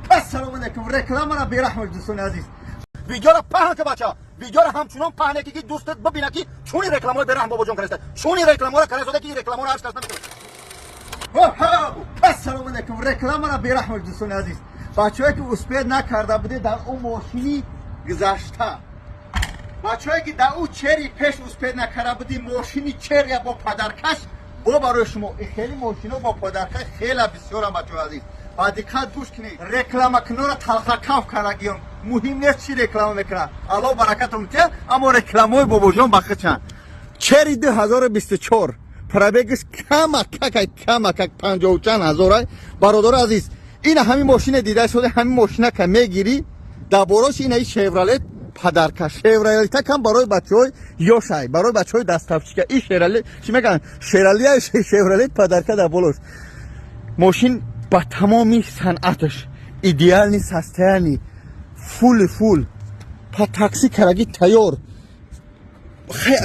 Ассалому алайкум. Рекламара бераҳм, дӯстони азиз. Видеоро паҳн ка, бача. Видеоро ҳамчунон паҳне ки дӯстат бибина, ки чуни рекламаҳои бераҳм бобоҷон кардаста, чуни рекламаҳоро карда, ки рекламаҳоро ҳар кас намекунад. Ассалому алайкум. Рекламара бераҳм, дӯстони азиз. Бачаҳое ки успеть накарда будед дар ӯ мошини гузашта, бачаҳое ки дар ӯ Чери пеш успеть накарда будӣ, мошини Черия бо подаркаш бо барои шумо. Хеле мошино бо подарка хела бисёрам. Бачаҳои азиз, ба диққат гӯш кунед. Рекламакунора талхакаф кардагиён, муҳим нест чӣ реклама мекунад, Алло баракатон тия, аммо рекламаҳои бобоҷон бахичанд. Чери 2024, пробегиш камакакай, камакак панҷоҳу чанд ҳазорай. Бародари азиз, ина ҳамин мошине дида шуда, ҳамин мошина ка мегирӣ, дар борош инаи Шевролет подарка. Шевролета кам барои бачаҳои ёшай, барои бачаҳои доставщика. И Шевролет чӣ мегӯянд, Шералия, Шевролет подарка дар болош. Мошин ба тамоми санъаташ идеальный состояние, фули фул, па такси караги тайёр.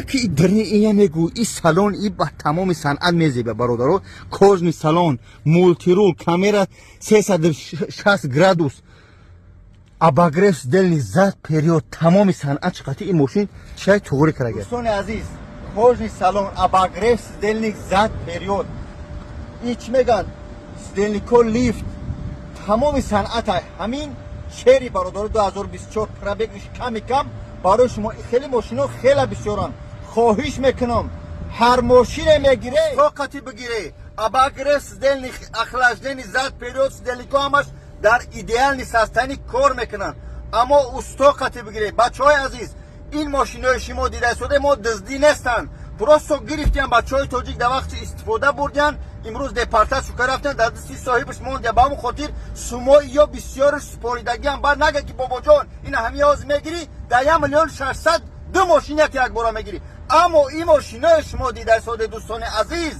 Ки дарни ия мегӯ, и салон и ба тамоми санъат мезеба, бародаро. Кожаный салон, мультируль, камера 360 градус, обогрев сидений зад, вперёд, тамоми санъат чиқати ин мошин чай туғри карага. Дӯстони азиз, кожаный салон, обогрев сидений зад, вперёд, и чӣ мегӯянд, сиденьико лифт, тамоми санъата ҳамин Чери, бародаро, 2024, пробегиш ками кам. Барои шумо хеле мошино хела бисёранд. Хоҳиш мекунам, ҳар мошине мегире, тоқати бигире. Обогрев сидений, охлаждение зад, вперёд, сиденьико ҳамаш дар идеальный состояние кор мекунанд, аммо усто қати бигире. Бачаҳои азиз, ин мошинои шумо дида истода, мо дуздӣ нестанд, просто гирифтиям. Бачаҳои тоҷик дар вақти истифода бурдиянд, имрӯз депортация шука рафтан, дар дасти соҳибаш мондия. Ба ҳамон хотир сумо ё бисёрш супоридагиам. Баъд нага ки бобоҷон, ина ҳамин ҳозир мегирӣ, дар 1 миллион 600 ду мошин як якбора мегирӣ. Аммо ин мошинои шумо дида истода, дӯстони азиз,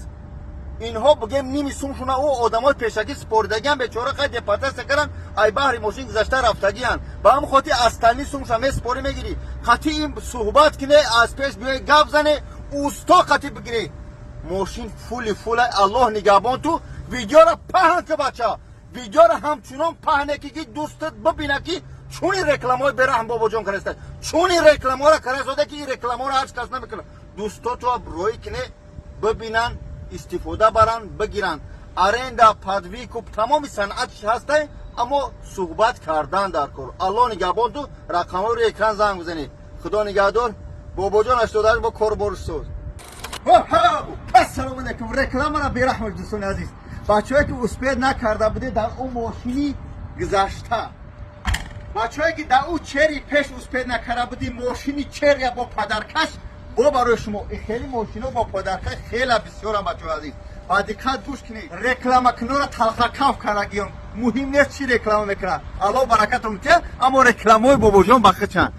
инҳо бигем ними сумшуна ӯ одамои пешакӣ супоридагиам, бечора қай депортация кардан, ай баҳри мошин гузашта рафтагиянд. Ба ҳамон хотир остальной сумша месупорӣ, мегирӣ, қатъи ин суҳбат кине, аз пеш биёи, гап зане, усто қатъи бигирӣ. Мошин фули фула. Аллоҳ нигаҳбон ту. Видеоро паҳн ка, бача. Видеоро ҳамчунон паҳне ки дӯстат бибина, ки чуни рекламаҳои бераҳм бобоҷон кардаста, чуни рекламаҳоро кардастода, ки ин рекламаҳоро ҳар кас намекунад. Дӯстото рӯй кине, бибинанд, истифода баранд, бигиранд. Аренда, под выкуп, тамоми санъатш ҳастай, аммо суҳбат кардан дар кор. Аллоҳ нигаҳбон ту. Рақамҳои рӯи экран занг бизанед. Худо нигаҳдор. Бобоҷон, 88 бо корборш соз. Ассалому алайкум. Рекламара бераҳм, дӯстони азиз. Бачаҳое ки успеть накарда будед дар ӯ мошини гузашта, бачаҳое ки дар ӯ Чери пеш успеть накарда будӣ, мошини Черия бо подаркаш бо барои шумо. Хеле мошино бо подарка хела бисёрам. Бачаҳои азиз, ба диққат гӯш кунед. Рекламакунора талхакаф кардагиён, муҳим нест чӣ реклама мекунад, Аллоҳ баракатон тия, аммо рекламаҳои бобоҷон бахичанд.